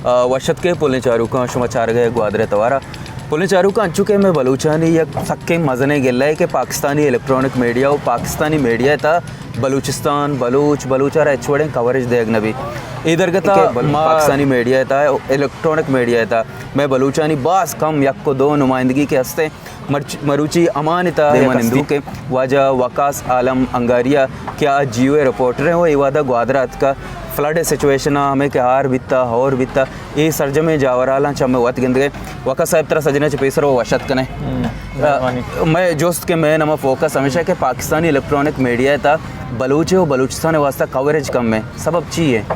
آ، وش اتکے پلیں چاروکاں، شما چارگ ءَ گوادر ءِ توار ءَ۔ پلیں چاروکاں، انچو کہ مئے بلوچانی یک سکیں مزنیں گلہ ئے کہ پاکستانی الیکٹرانک میڈیا ءُ پاکستانی میڈیا ءِ تہا بلوچستان، بلوچ، بلوچ ءَ را ہچ وڑیں کوریج دیگ نہ بیت۔ اے درگت ءَ کہ بل-، ما پاکستانی میڈیا ءِ تہا، الیکٹرانک میڈیا ءِ تہا مئے بلوچانی باز کم یک ءُ دو نمائندگی کہ ہستیں، مرچ-، مروچی ہمانی تہا دیما یک ہستی نندوک کہ واجہ وقاص عالم انگاریا کہ آ جیو ءِ رپورٹر ایں ءُ اے وہدا گوادر ءَ اتکا، فلڈ ءِ سچویشن ءَ ہمے کہ ہار بیتا، ہور بیتا، اے سرجمیں جاورحالاں چہ مئے وت گندگ ءَ۔ وقاص صاحب، ترا سجناں چہ پیسر ءُ وش اتک کنیں۔ ہم، آ، مہربانی۔ مئے جست کہ مئے نما فوکس ہمیش ایں کہ پاکستانی الیکٹرانک میڈیا ءِ تہا بلوچ ءُ بلوچستان ءِ واسطہ کوریج کم ایں، سبب چی ایں؟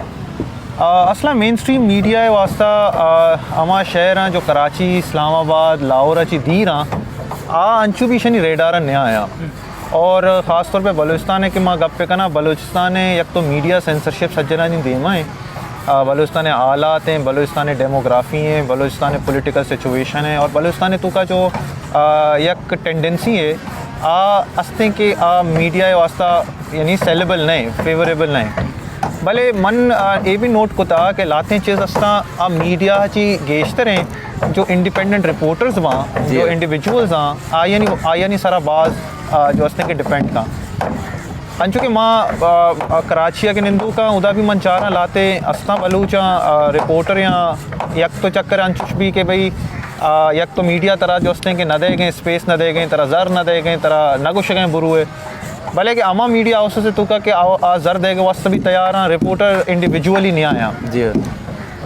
آ، اصلاً مین سٹریم میڈیا ءِ واسطہ، آ، ہما شہراں جو کراچی، اسلام آباد، لاہور ءَ چی دیر آں، آ انچو بھی ایشانی ریڈار ءَ نیا آیاں۔ اور خاص طور پہ بلوچستان ءِ کہ ما گپ کناں، بلوچستان ءِ یک تو میڈیا سینسرشپ سجنانی دیما ایں۔ آ، بلوچستان ءِ حالات ایں، بلوچستان ءِ ڈیموگرافی ایں، بلوچستان ءِ پولیٹیکل سچویشن ایں اور بلوچستان ءِ توکا جو، آ، یک ٹینڈنسی ایں، آ استیں کہ آ میڈیا ءِ واسطہ یعنی سیلیبل نہ ایں، فیوریبل نہ ایں۔ بلے من، آ، اے بھی نوٹ کتا کہ لہتیں چیز استاں آ میڈیا چی گیشتر ایں جو انڈیپینڈنٹ رپورٹرز باں، جی۔ جو انڈیویجولز آں، آیانی، آیانی سرا باز، آ، جو استیں کہ ڈیپینڈ کاں۔ انچو کہ ما، آ، آ، کراچی ءَ کہ نندوکاں، ادا بھی من چاراں لہتے استاں بلوچاں، آ، رپورٹر یاں، یک تو چکر انچوش بھی کہ بھئی، آ، یک تو میڈیا ترا جو استیں کہ نہ دئیگیں، اسپیس نہ دئیگیں، ترا زر نہ دئیگیں، ترا نہ گوشگیں بروئے۔ بلے کہ ہما میڈیا ہاؤسز ءِ توکا کہ آ، آ زر دئیگ ءِ واسطہ بھی تیار آں، رپورٹر انڈیویجولی نیایاں۔ جی۔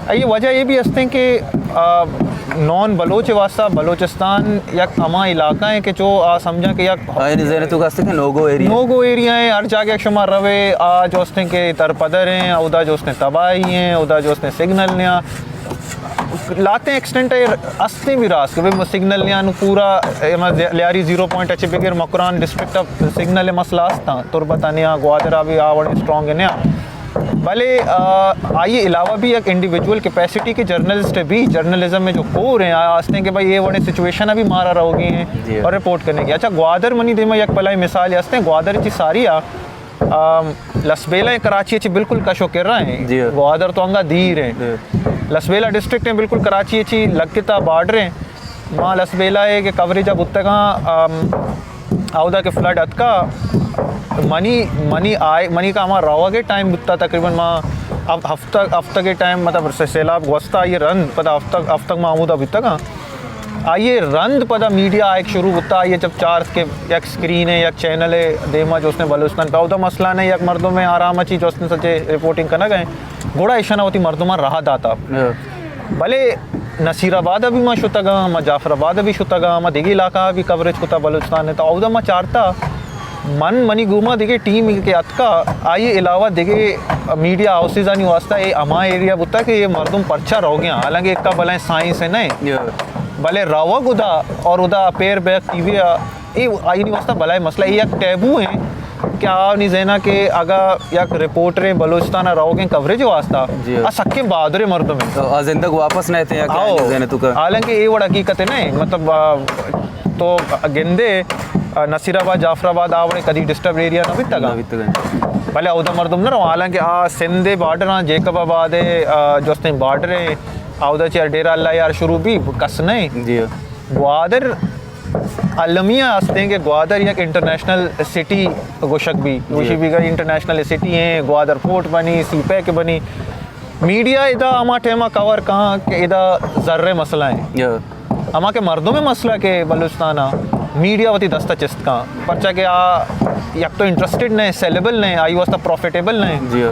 اے وجہ اے بھی استیں کہ، آ، نان بلوچ ءِ واسطہ بلوچستان یک ہما علاقہ ایں کہ چو آ سمجھاں کہ یک آیانی ذہن ءِ توکا استیں کہ نو گو ایریا۔ نو گو ایریا ایں، ہر جاگہ شما روے، آ جو استیں کہ تر پدر ایں، اودا جو استیں تباہی ایں، اودا جو استیں سگنل نیاں۔ لہتیں ایکسٹینٹ ءَ استیں بھی راست کہ بھئی سگنل نیاں، نو پورا، اے، ما لیاری زیرو پوائنٹ ءَ چہ بگر مکران ڈسٹرکٹ ءَ سگنل ءِ مسئلہ استاں، تربت ءَ نیاں، گوادر ءَ بھی آ وڑیں اسٹرانگ نیاں۔ بلے، آ، آئی علاوہ بھی یک انڈیویجول کیپیسٹی کہ جرنلسٹ بھی، جرنلزم ءِ جو کور ایں، آ استیں کہ بھئی اے وڑیں سچویشن ءَ بھی مارا روگی ایں، جی۔ اور رپورٹ کنگی۔ اچھا، گوادر منی دیما یک بلاہیں مثالے استیں، گوادر چی ساری آ آم، لسبیلہ ایں کراچی ءَ چہ بالکل کش ءُ کرا ایں۔ جی۔ گوادر تو انگا دیر ایں۔ جی۔ لسبیلہ ڈسٹرکٹ ایں، بالکل کراچی ءَ چہ لگتا بارڈر ایں۔ ما لسبیلہ ءَ کہ کوریج ءَ بوتگاں، آم، اودا کہ فلڈ اتکا، منی، منی آئے، منی کہ ہما روگ ءِ ٹائم بوتا، تقریباً ما ہف-، ہفتگ، ہفتگ ءِ ٹائم، مطلب، سے-، سیلاب گوستا، آئی رند پدا ہفتگ، ہفتگ ما ہمودا بوتگاں۔ آئی ءَ رند پدا میڈیا آیگ شروع بوتا، آئی ءَ جب چارت کہ یک اسکرین ءَ، یک چینل ءَ دیما جو استیں بلوچستان پہ اودا مسئلہ نہ، یک مردم ءَ آرام ءَ چی جو استیں سچے رپورٹنگ کنگ ءَ، گڑا ایشاں وتی مردماں راہ داتا۔ ہاں۔ بلے نصیر آباد ءَ بھی ما شتگاں، ما جعفر آباد ءَ بھی شتگاں، ما دگہ علاقہ ءَ بھی کوریج کتا بلوچستان ءِ، تو اودا ما چارتا من، منی گوما دگہ ٹیم کہ اتکا، آئی علاوہ دگہ میڈیا ہاؤسز آنی واسطہ اے ہما ایریا بوتا کہ اے مردم پرچا روگیاں، حالانکہ ایک بلائیں سائنس ہے نہیں۔ یا۔ بلے روگ ادا اور ادا اپیئر بیک ٹی وی آ، اے آئی نی واسطہ بلائیں مسئلہ، اے یک ٹیبو ہیں کہ آ نی ذہنا کہ اگا یک رپورٹر بلوچستان روگیں کوریج واسطہ، جی۔ آ سکیں بہادر مردم ہیں۔ آ زندگ واپس نہ تے، آ آؤ۔ ذہن تو کا۔ حالانکہ اے وڑ حقیقت ہے نہیں، مطلب، آ، تو گندے، آ، نصیر آباد، جعفر آباد، آ وڑے کدی ڈسٹرب ایریا نہ بیتگا۔ نہ بیتگا۔ بلے اودا مردم نہ رو، حالانکہ آ سندھ بارڈر آں، جیکب آباد ہے، آ، جو استیں بارڈر ہے، آ اودا چہ ڈیرہ اللہ یار شروع بھی کس نہیں۔ جی۔ گوادر المیہ استیں کہ گوادر یک انٹرنیشنل سٹی گوشگ بھی، جی۔ گوشی بھی گئی انٹرنیشنل سٹی ہیں، گوادر پورٹ بنی، سی پیک بنی۔ میڈیا ادا ہما ٹائم کور کہاں کہ ادا زر مسئلہ ہیں۔ یا۔ ہما کہ مردم مسئلہ کہ بلوچستان آ میڈیا وتی دستا چست کاں، پرچا کہ آ یک تو انٹرسٹڈ نہ، سیلیبل نہ، آئی واسطہ پروفیٹیبل نہ۔ جی۔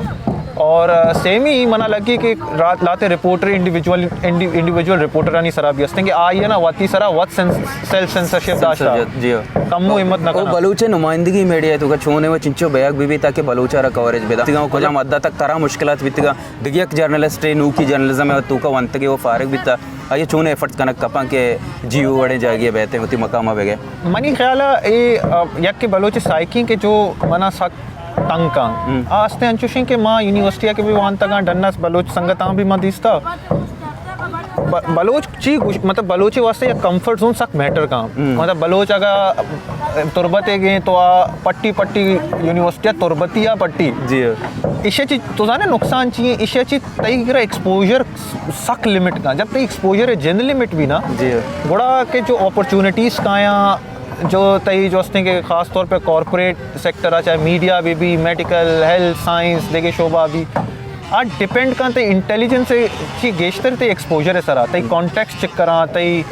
اور، آ، سیمی منا لگی کہ رات لاتے رپورٹر انڈیویجول، انڈی-، انڈیویجول رپورٹرانی سرا بھی ہستیں کہ آئی نا وتی سرا وت سینس-، سیلف سینسرشپ داشتا۔ سینسرشپ، جی۔ کمو ہمت نہ او کنا۔ بلوچ نمائندگی میڈیا تو کا چونے و چنچو بیگ بی بی تاکہ بلوچ را کوریج بدا۔ تیگا کجا مدت تک ترا مشکلات بیتگا۔ دگہ یک جرنلسٹ ء، نوکی جرنلزم ء توکا ونتگے و فارغ بیتا، آئی ء چون ایفرٹس کنگ کپاں کہ جی او وڑیں جاگہے ء بیت ء وتی مقام ء بگے؟ منی خیال ء اے، ا، یک کہ بلوچ سائیکی کہ جو منا سک تنگ کن۔ ہم۔ آ استے انچوشیں کہ ما یونیورسٹی ء کہ بھی وانتگاں، ڈنس بلوچ سنگتاں بھی ما دیستا۔ ب-، بلوچ چی گوش-، مطلب بلوچی واسطے یک کمفرٹ زون سک میٹر کاں۔ مطلب بلوچ اگا تربت گئے تو آ پٹی پٹی یونیورسٹی تربتی آ پٹی۔ جی۔ ایشی چی تو زانے نقصان چی ہے؟ ایشی چی تئی گرا ایکسپوژر سک لمٹ کاں۔ جب تئی ایکسپوژر جند لمٹ بھی نا، جی۔ گڑا کہ جو اپرچونٹیز کایاں، جو تئی جو استیں کہ خاص طور پہ کارپوریٹ سیکٹر آ، چاہے میڈیا بھی بھی، میڈیکل، ہیلتھ، سائنس، دیگہ شعبہ بھی، آ ڈیپینڈ کاں تئی انٹیلیجنس چی گیشتر تئی ایکسپوژر سرا، تئی کانٹیکسٹ چکراں، تئی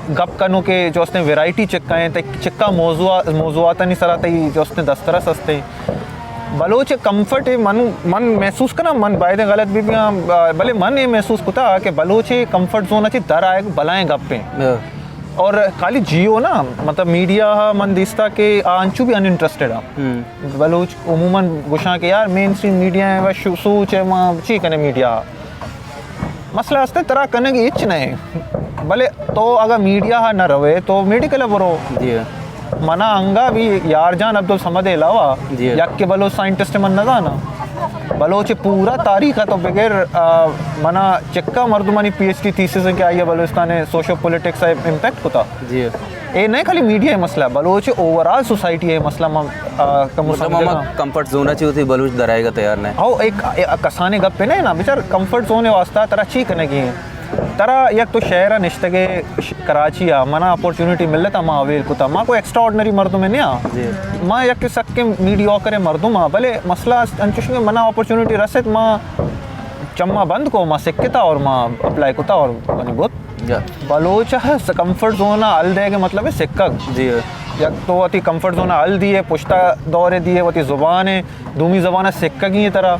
گپ کنو کہ جو استیں ورائٹی چکائیں، تئی چکا موضوع، موضوعاتانی سرا تئی جو استیں دسترس استیں۔ بلوچ کمفرٹ من، من محسوس کناں، من باید غلط بھی بیاں، بلے من یہ محسوس کتا کہ بلوچ کمفرٹ زون چی در آئے بلائیں گپیں۔ اور خالی جیو نا، مطلب میڈیا ہا من دیستا کہ آ انچو بھی ان انٹرسٹڈ ہاں۔ بلوچ عموماً گوشاں کہ یار مین سٹریم میڈیا ہے، بس شو-، سوچ ہے، ما چی کنے میڈیا ہا۔ مسئلہ ہستے ترا کنگی ہچ نہیں۔ بلے تو اگا میڈیا ہا نہ روے تو میڈیکل برو۔ جی۔ منا انگا بھی یار جان عبدالصمد علاوہ جی۔ یک کہ بلوچ سائنٹسٹ من نہ زانا۔ بلوچ پورا تاریخ ہے تو بغیر، آ، منا چکا مردمانی پی ایچ ڈی تھیسز ہیں کہ آئیے بلوچستان سوشو پولیٹکس ہے امپیکٹ کتا۔ جی۔ اے نہ خالی میڈیا ہے مسئلہ، بلوچ اوورآل سوسائٹی ہے مسئلہ۔ ما، آ، کم مطلب سمجھنا۔ ہما کمفرٹ زون چی ہوتی بلوچ درائے گا تیار نہیں۔ ہو، ایک، ایک کسانے گپ پہ نہیں نا، بچار کمفرٹ زون واسطہ ترا چی کنگی ہے؟ ترا یک تو شہر نشتگے ش-، کراچی آ، منا اپورچونٹی ملتا، ما اویل کتا، ما کوئی ایکسٹرا آرڈنری مردم نہیں آ۔ جی۔ ما یک سکے میڈیوکر مردم آ، بلے مسئلہ انچوش کہ منا اپورچونٹی رسیت، ما چما بند کو، ما سکتا اور ما اپلائی کتا اور منی بوت۔ جی۔ بلوچ ء کمفرٹ زون ء ہل دئیگ ء مطلب ہے سکگ۔ جی۔ یک تو وتی کمفرٹ زون ء ہل دیئے، پشتا دورے دیئے، وتی زبان ء، دومی زبان ء سکگی ہے ترا۔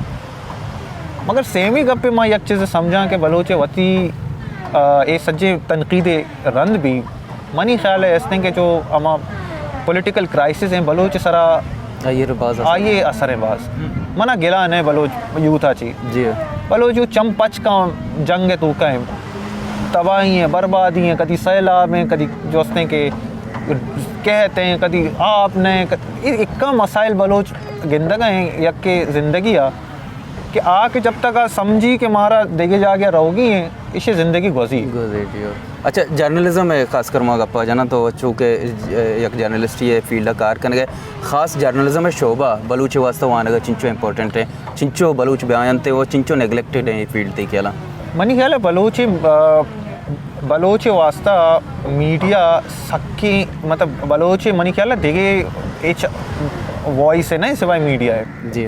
مگر سیمی گپے ما یک چیز سمجھاں کہ بلوچ ء وتی، آ، اے سجے تنقید ء رند بھی منی خیال ء استیں کہ جو ہما پولیٹیکل کرائسس ہیں بلوچ سرا آئی ء باز اثر۔ آئی ء اثر ہیں باز۔ منا گلا نہ بلوچ یوتھ ء چی۔ جی۔ بلوچ یوتھ چم پچ کاں جنگ ء توکا ہیں۔ تباہی ہیں، بربادی ہیں، کدی سیلاب ہیں، کدی جو استیں کہ قحط ہیں، کدی آپ نہ ہیں، ک-، اے اکا مسائل بلوچ گندگ ہیں یک زندگی آ کہ آ کہ جب تک آ سمجھی کہ مارا دگہ جاگہ روگی ہیں، ایشی زندگی گوزی۔ گوزی، جی۔ اچھا، جرنلزم ء خاص کر ما گپا جناں تو چونکہ یک جرنلسٹ ء فیلڈ ء کار کنگ ء خاص جرنلزم ء شعبہ بلوچ ء واسطہ وانگ ء چنچو امپورٹنٹ ہے، چنچو بلوچ بیاینت ء چنچو نیگلیکٹڈ ہیں یہ فیلڈ تئی خیال ء؟ منی خیال ء بلوچ، آ، بلوچ ء واسطہ میڈیا سکی، مطلب بلوچ ء منی خیال ء دگہ ہچ وائس ء نہ سوائے میڈیا ء۔ جی۔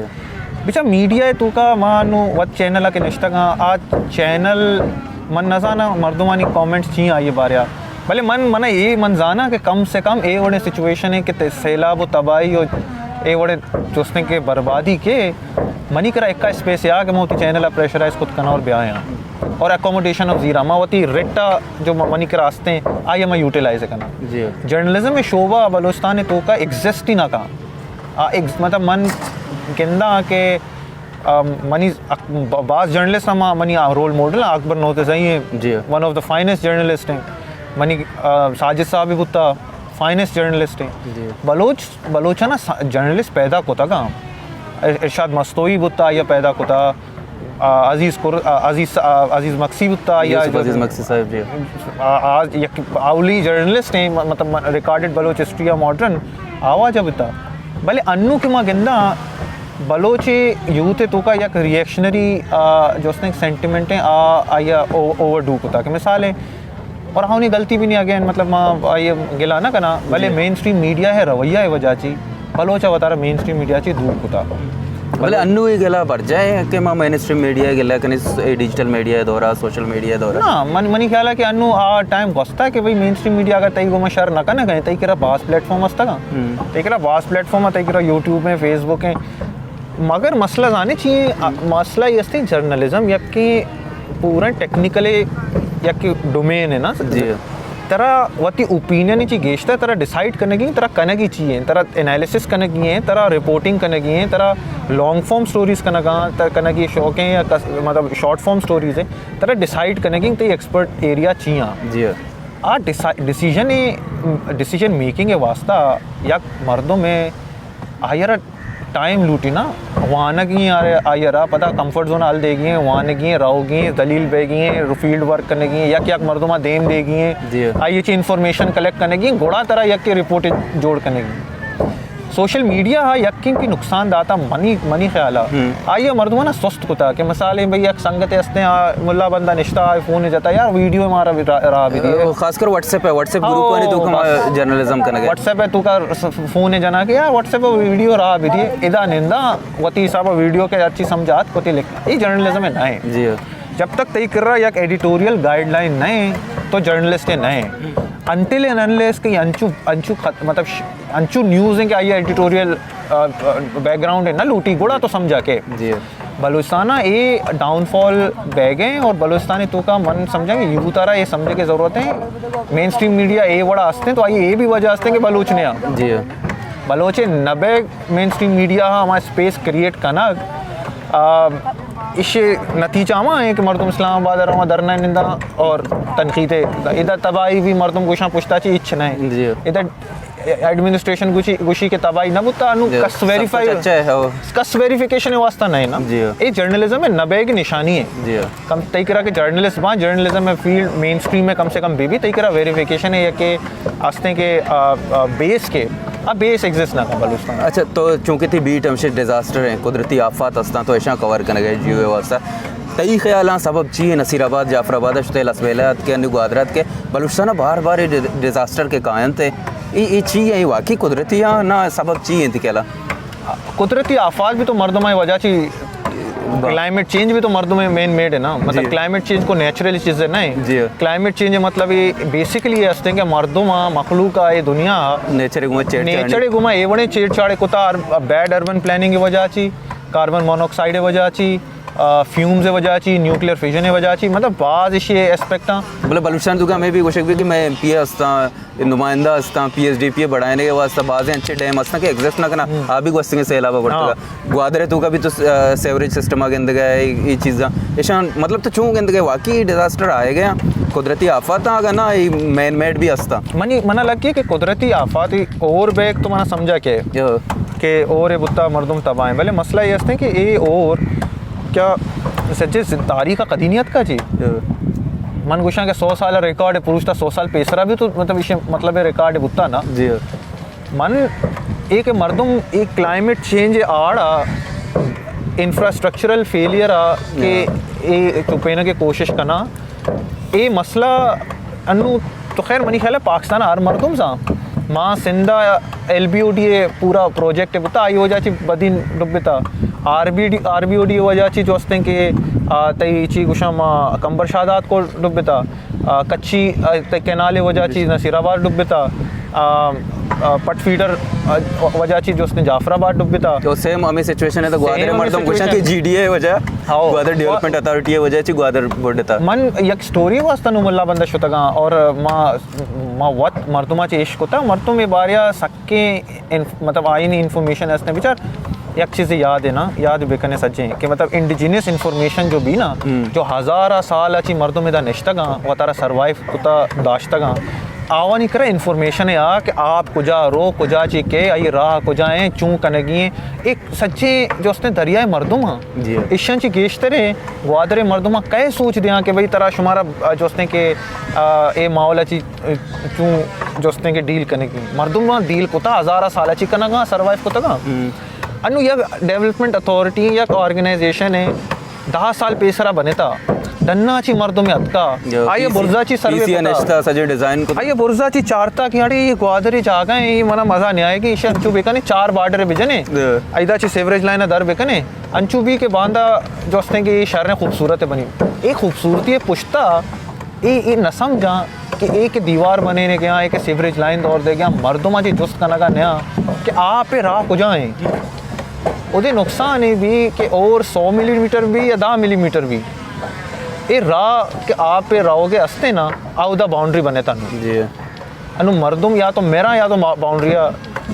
بچا میڈیا ء توکا ما نو وت چینل ء کہ نشتگاں، آ چینل من نزاناں مردمانی کامنٹس چی آئی بارے آ، بلے من، من اے من زاناں کہ کم سے کم اے وڑیں سچویشن ہے کہ تے-، سیلاب و تباہی و اے وڑیں چستیں کہ بربادی کہ منی کرا ایک اسپیس یا کہ من وتی چینل ء پریشرائز کت کناں اور بیایاں اور اکوموڈیشن آف زیرا ما وتی رٹ ء جو م-، منی کرا استیں آئی ء ما یوٹیلائز کناں۔ جی۔ جرنلزم ء شعبہ بلوچستان ء توکا ایگزسٹ ہی نہ کاں۔ آ، ایگز-، مطلب من گنداں کہ، آ، منی اک-، ب-، باز جرنلسٹ ہم منی آ رول ماڈل اکبر نوتزئی ہیں، جی۔ One of the finest journalist ہیں۔ منی، آ، ساجد صاحب بھی بوتا، فائنسٹ جرنلسٹ ہیں۔ جی۔ بلوچ، بلوچانا سا-، جرنلسٹ پیدا کتگاں۔ ار-، ارشاد مستوئی بوتا یا پیدا کتا، آ، عزیز قر-، آ، عزیز، آ، عزیز مکسی بوتا یا یوسف جو عزیز مکسی صاحب، جی۔ آ، آ، یک اولی جرنلسٹ ہیں، م-، مطلب ریکارڈڈ بلوچ ہسٹری یا ماڈرن آواز بوتا۔ بلے انو کہ ما گنداں بلوچ یوتھ توکا یک ری ایکشنری، آ، جو استیں سینٹیمنٹ ہیں، آ، آئی او-، اوور ڈو کتا کہ مثال ہے، اور ہونی غلطی بھی نہیں اگین، مطلب ما آئی گلا نہ کنا، بلے جی۔ مین سٹریم میڈیا ہے رویہ ہے وجہ چی بلوچ وتارا مین سٹریم میڈیا چی دور کتا۔ بلے انو یہ گلا برجائے کہ ما مین سٹریم میڈیا گلا کنی، ڈیجیٹل میڈیا دورا، سوشل میڈیا دورا۔ نا، من، منی خیال ہے کہ انو آ ٹائم گوستا کہ بھئی مین سٹریم میڈیا اگر تئی گوما شر نہ کنے گئے، تئی کرا باز پلیٹ فارم ہستا گا۔ ہم۔ تئی کرا باز پلیٹ فارم ہے، تئی کرا یوٹیوب ہیں، فیس بک ہیں۔ مگر مسئلہ زانے چی ہیں؟ آ، مسئلہ یہ ہستی جرنلزم یک کہ پورا ٹیکنیکل یک ڈومین ہے نا۔ جی۔ ترا وتی اوپینین چی گیشتر ترا ڈیسائیڈ کنگی، ترا کنگی چی ہیں، ترا انالیسس کنگی ہیں، ترا رپورٹنگ کنگی ہیں، ترا لانگ فارم سٹوریز کنگا، ترا کنگی شوق ہیں یا کس-، مطلب شارٹ فارم سٹوریز ہیں، ترا ڈیسائیڈ کنگی تئی ایکسپرٹ ایریا چی ہیں۔ جی۔ آ ڈیسا-، ڈیسیژن، ڈیسیژن میکنگ واسطہ یک مردم ہے، آئرا ٹائم لوٹی نا، وانگی ہیں، آئی ءَ را پدا کمفرٹ زون ءَ ہل دیگی ہیں، وانگی ہیں، رہوگی ہیں، دلیل بیگی ہیں، فیلڈ ورک کنگی ہیں، یک یک مردم ءَ دیم دیگی ہیں، جی۔ آئی ءَ چی انفارمیشن کلیکٹ کنگی ہیں، گڑا ترا یک رپورٹ جوڑ کنگی۔ سوشل میڈیا ءَ یکیں کی نقصان داتا منی، منی خیال ءَ۔ ہم۔ آئی ءَ مردماں سست کتا کہ مثال بھئی یک سنگت ہستے، آ، ملا بندہ نشتا، آ فون جتا، یار ویڈیو مارا بھی را-، راہ بھی دیے۔ خاص کر واٹس ایپ ہے، واٹس ایپ گروپ ہاں، والے تو کم بس۔ جرنلزم کنگے۔ واٹس ایپ ہے تو کا س-، فون جنا کہ یار واٹس ایپ ویڈیو راہ بھی دیے، ادا نندا وتی حساب ویڈیو کے اچھی سمجھات کوتی لکھ۔ یہ جرنلزم ہے نہیں۔ جی۔ جب تک تئی کرا یک ایڈیٹوریل گائیڈ لائن نہیں تو جرنلسٹ نہیں۔ انٹل اینڈ انلیس کہ انچو، انچو خط-، مطلب ش-، انچو نیوز ہیں کہ آئی ایڈیٹوریل، آ، آ، بیک گراؤنڈ ہے نہ لوٹی، گڑا تو سمجھا کہ جی۔ بلوچستان ءَ اے ڈاؤن فال بیگ ہیں اور بلوچستان تو کا من سمجھا کہ یوتھ آ رہا یہ سمجھے کی ضرورت ہے۔ مین سٹریم میڈیا اے وڑا ہستے ہیں تو آئی اے بھی وجہ ہستے ہیں کہ بلوچ نے آ۔ جی۔ بلوچ نہ بیگ مین سٹریم میڈیا ہاں ہما اسپیس کریئیٹ کنگ، آ، اش نتیجہ ہما ہیں کہ مردم اسلام آباد رواں دھرنا نندا اور تنقید ہے۔ ادا تباہی بھی مردم گوشاں پشتا چی اچ نہیں۔ جی۔ ادا ایڈمنسٹریشن گوشی، گوشی کہ تباہی نہ بوتا، انو جی، کس سب ویریفائی، کچھ اچھا ہے، ہو۔ کس ویریفیکیشن واسطہ نہیں نا۔ جی۔ یہ جرنلزم ہے، نہ بیگ نشانی ہے۔ جی۔ کم تئی کرا کہ جرنلسٹ باں، جرنلزم میں فیلڈ مین سٹریم میں کم سے کم بی بی تئی کرا ویریفیکیشن ہے یا کہ آستے کہ، آ، آ، بیس کے، آ، بیس ایگزسٹ نہ کن بلوچستان۔ اچھا، تو چونکہ تئی بیٹ ہمشہ ڈیزاسٹر ہیں، قدرتی آفات ہستاں، تو ایشاں کور کنگے جیو واسطہ۔ تئی خیالاں سبب چی ہے؟ نصیر آباد، جعفر آباد شتے، لسبیلہ ات کے، انی گوادر ات کے، بلوچستان بار بار یہ ڈی-، ڈیزاسٹر کے کائنت ہے۔ ای، ای چی ہے؟ ای واقعی قدرتی ہیں؟ نہ سبب چی ہے تئی خیالا؟ قدرتی آفات بھی تو مردم وجہ چی، با- کلائمیٹ چینج بھی تو مردم مین میڈ ہے نا، مطلب جی۔ کلائمیٹ چینج کو نیچرل چیز ہے نہیں۔ جی۔ کلائمیٹ چینج مطلب یہ بیسیکلی یہ ہستے کہ مردم آ، مخلوق آ، یہ دنیا آ، نیچر گما چیڑ چاڑی۔ نیچر گما اے وڑیں چیڑ چاڑے کتا، بیڈ اربن پلاننگ وجہ چی، کاربن مونوکسائیڈ وجہ چی، آ، فیومز وجہ چی، نیوکلیئر فیوژن وجہ چی، مطلب باز اشی ایسپیکٹ ہیں۔ بلے بلوچستان تو ہمیں بھی گوشگ بھی کہ میں ایم پی اے ہستاں، نمائندہ ہستاں، پی ایس ڈی پی ء بڑھائینگ ء واستہ بازیں انچیں ڈیم ہستاں کہ ایگزسٹ نہ کناں، ہم۔ آ بھی گوستگیں سیلاب ء برتگ۔ ہاں۔ گوادر ء توکا بھی تو س-، آ، سیوریج سسٹم ء گندگ ء، اے، اے چیزاں۔ ایشاں مطلب تو چون گندگ ء واقعی ڈیزاسٹر آئے گئے ہیں؟ قدرتی آفات اگر نہ، اے مین میڈ بھی ہستاں۔ منی، منا لگی کہ قدرتی آفات اور بیگ تو منا سمجھا کہ، ہاں۔ کہ اور اے بتا مردم تباہ ہیں۔ بلے مسئلہ یہ ہستے کہ اے اور کیا سچے س-، تاریخ قدیمیت کا جی؟ ہاں۔ من گوشاں کہ سو سال ریکارڈ پروشتا، سو سال پیسرا بھی تو مطلب ایشی مطلب ریکارڈ بوتا نا۔ جی۔ من اے کہ مردم اے کلائمیٹ چینج آڑا انفراسٹرکچرل فیلئر آ کہ ہاں۔ اے چپینگ کی کوشش کنا۔ اے مسئلہ انو تو خیر منی خیال ہے پاکستان ہر مردم سا ما Sindh L B O D اے پورا پروجیکٹ بوتا آئی وجہ چی بدین ڈبتا۔ R B D, R B O D وجہ چی جو ہستیں کہ، آ، تئی چی گوشاں ما کمبر شاداد کو ڈبتا۔ آ، کچی، آ، تئی کینال وجہ چی نصیر آباد ڈبتا۔ آ، آ، پٹ فیڈر، آ، وجہ چی جو ہستیں جعفر آباد ڈبتا۔ تو سیم ہمیں سچویشن ہے تو گوادر سیم ہمیں مردم گوشاں سچویشن۔ کہ جی ڈی اے وجہ، ہاؤ۔ گوادر ڈیولپمنٹ اتھارٹی وجہ چی گوادر بڈتا۔ من یک سٹوری واسطہ نو ملا بندہ شتگاں اور ما، ما وت مردماں چی عشق ہوتا، مردم اے باریا سک کہ انف-، مطلب آئینی انفارمیشن ہستیں بچار یک چیز یاد ہے نا، یاد بکنے سجیں کہ مطلب انڈیجینس انفارمیشن جو بھی نا، ہم۔ جو ہزارہ سال اچی مردم ادا نشتگاں، وتارا سروائیو کتا داشتگاں، آوانی کرا انفارمیشن ہے آ کہ آپ کجا رو، کجا چی کے، آئی راہ کجا ہیں، چون کنگی ہیں، ایک سجیں جو ہستیں دریائے مردم ہاں۔ جی۔ ایشاں چی گیشتریں گوادر مردماں کئے سوچ دیاں کہ بھئی ترا شمارا جو ہستیں کہ، آ، اے ماحول چی چون جستیں کہ ڈیل کنگی۔ مردم وہاں ڈیل کتا، ہزارہ سال چی کنگا، سروائیو کتگا۔ ہم۔ انو یک ڈیولپمنٹ اتھارٹی، یک آرگنائزیشن ہے، دہ سال پیسرا بنتا۔ ڈنا چی مردم اتکا۔ جو آئیے پی سی، برزا چی سروے پی سی کتا۔ نشتا، سجے ڈیزائن کتا۔ آئیے برزا چی چارتا کہ اڑے یہ گوادر جاگہ ہیں، یہ منا مزہ نہیں آئے گی، اسے انچو بکنے، چار بارڈر بجنے۔ جی۔ ایدا چی سیوریج لائن در بکنے۔ انچو بھی کہ باندا جو ہستیں کہ یہ شہر خوبصورت بنی۔ یہ خوبصورتی پشتا اے، اے نہ سمجھاں کہ اے کہ دیوار بنینے گیا، اے کہ سیوریج لائن دور دے گیا، مردماں چی جست کنگا نیا کہ آپ راہ کجا ہیں۔ اودے نقصان اے بھی کہ اور سو ملی میٹر بھی یا دہ ملی میٹر بھی، اے راہ کہ آپ راہ کے ہستے نا، اودا باؤنڈری بنے تن۔ جی۔ انو مردم یا تو میرا یا تو ما-، باؤنڈری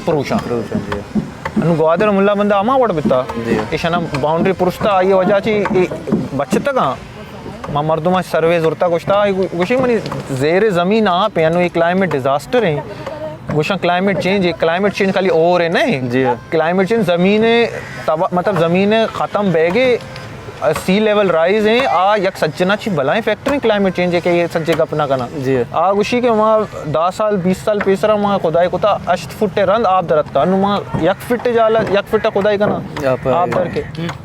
پروشاں۔ پروشاں، جی۔ انو گوادر ملا بندہ ہما وڑ بتا۔ جی۔ ایشانا باؤنڈری پروشتا، آئی وجہ چی اے بچتگاں۔ ما مردماں سروے زرتا گوشتا، گوشی منی زیر زمین آپ ہیں، انو یہ کلائمیٹ ڈیزاسٹر ہیں۔ گوشاں کلائمیٹ چینج، کلائمیٹ چینج خالی اور ہے نہیں۔ جی۔ کلائمیٹ چینج زمین، مطلب زمین ختم بہ گئے، سی لیول رائز ہیں، آ یک سجنا چی بلائیں فیکٹر ہیں کلائمیٹ چینج ہے کہ یہ سجے گپ نہ کنا۔ جی۔ آ گوشی کہ ما دہ سال، بیس سال پیسرا ما خدائی کتا ہشت فٹ رند آپ درت کا، نو ما یک فٹ جالا، یک فٹ خدائی کنا آپ آپ در کے۔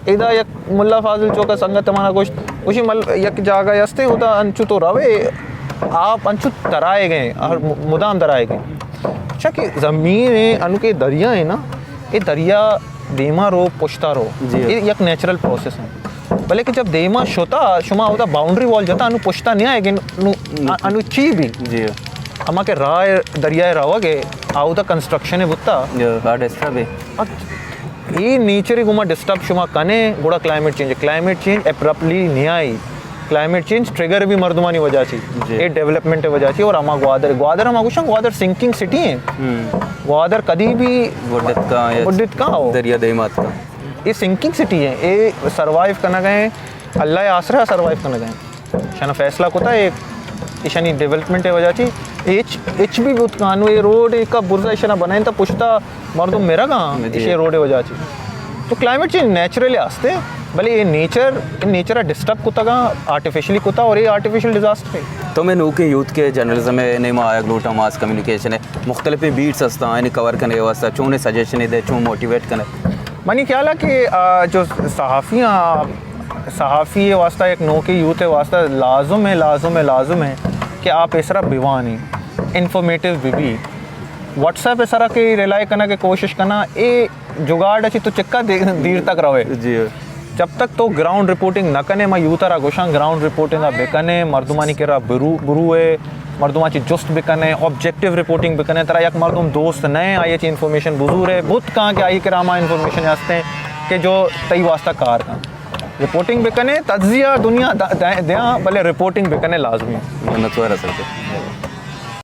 ادا یک ملا فاضل چوکا سنگت مانا گوشت، گوشی مل یک جاگہ ہستے، ادا انچو تو روے، آپ انچو ترائے گئے، ہر م-، مدام ترائے گئے۔ اچھا کہ زمین ہے، انو کہ دریا ہے نا، یہ دریا دیما رو، پشتا رو۔ جی۔ یہ یک نیچرل پروسیس ہے۔ بلے کہ جب دیما شتا، شما اودا باؤنڈری وال جتا، انو پشتا نہیں آئے گئے، انو، انو چی بھی۔ جی۔ ہما کہ راہ دریائے روگ ہے، آ اودا کنسٹرکشن ہے بتا۔ جی، آ ڈسٹرب ہے۔ اے نیچر گوما ڈسٹرب شما کنے، گڑا climate change, climate change abruptly نہیں آئی۔ کلائمیٹ چینج ٹریگر بھی مردمانی وجہ چی، جی۔ اے ڈیولپمنٹ وجہ چی، اور ہما گوادر، گوادر ہما گوشاں، گوادر سنکنگ سٹی ہیں۔ ہم۔ گوادر کدی بھی بڈت کا یا بڈت کا ہو۔ دریا دیمات کا۔ اے سنکنگ سٹی ہیں، اے سروائیو کنگ ہیں، اللہ آسرا سروائیو کنگ ہیں۔ شنا فیصلہ کتا ہے، ایشانی ڈیولپمنٹ وجہ چی، ایچ، ایچ بھی بوت کانو اے روڈ ایک برزا ایشنا بنائیں تا پشتا مردم میرا گا، جی۔ ایشی روڈ وجہ چی۔ تو کلائمیٹ چینج نیچرلی آستے، بلے یہ نیچر، نیچر ڈسٹرب کتا گا، آرٹیفیشلی کتا اور یہ آرٹیفیشل ڈیزاسٹر ہے۔ تو میں نوکیں یوتھ کے جرنلزم ہے، نیما آیا گلوٹا ماس کمیونیکیشن ہے، مختلف بیٹس ہستا، یعنی کور کرنے واسطہ، چون سجیشن دے، چون موٹیویٹ کرنے۔ منی خیال ہے کہ، آ، جو صحافیاں، صحافی واسطہ، ایک نوکے یوتھ واسطہ لازم ہے، لازم ہے، لازم ہے کہ آپ اس طرح بیوانی انفارمیٹیو بھی بھی۔ واٹس ایپ اس طرح کے ریلائی کرنا کے کوشش کرنا، اے جگاڑ اچھی تو چکا دے-، دیر تک روے۔ جی۔ جب تک تو گراؤنڈ رپورٹنگ نہ کنے، ما یوتھ را گوشاں گراؤنڈ رپورٹنگ بکنے، مردمانی کرا برو، برو ہے، مردماں چی جست بکنے، آبجیکٹیو رپورٹنگ بکنے، ترا یک مردم دوست نہ، آئی چی انفارمیشن بزور ہے، بہت کہاں کہ آئی کرا ہما انفارمیشن ہستے کہ جو تئی واسطہ کار کن۔ رپورٹنگ بکنے، تجزیہ دنیا دا-، دے-، دیاں، بلے رپورٹنگ بکنے لازمی۔ منتوار ہے سر۔